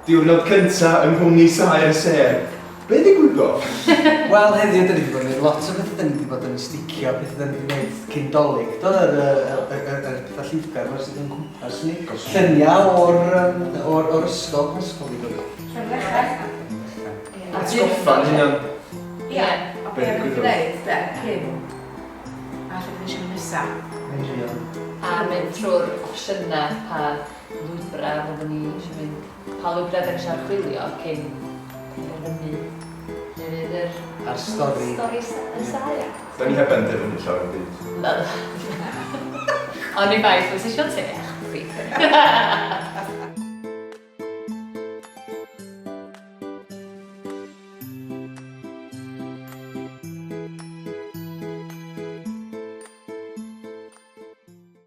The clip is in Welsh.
Diwrnod cynta yng nghwmni Saer y Sêr. Be ddigwyddodd? Wel, heddiw dyn ni wedi bod yn gwneud lot o bethau. Dyn ni wedi bod yn sticio pethau dyn ni wedi gwneud cyn Dolig. Do, yr, yr, yr, yr, yr pethau lliwgar 'ma sydd yn cwmpas ni. Lluniau o'r, um, o'r, o'r ysgol, pa ysgol di dod? Llanfechell. Atgoffa'n hunan. Ie, o be o'n i'n gwneud de, cyn a lle dyn ni eisiau mynd nesa. Yn union. A mynd trwy'r opsiynau pa lwybrau fyddwn ni eisiau mynd, pa lwybrau da ni eisiau archwilio cyn penderfynu be fydd yr A'r stori. Stori y saer. Da ni heb benderfynu llawer o byd. Na. Oni bai pwy sy isio te a choffi.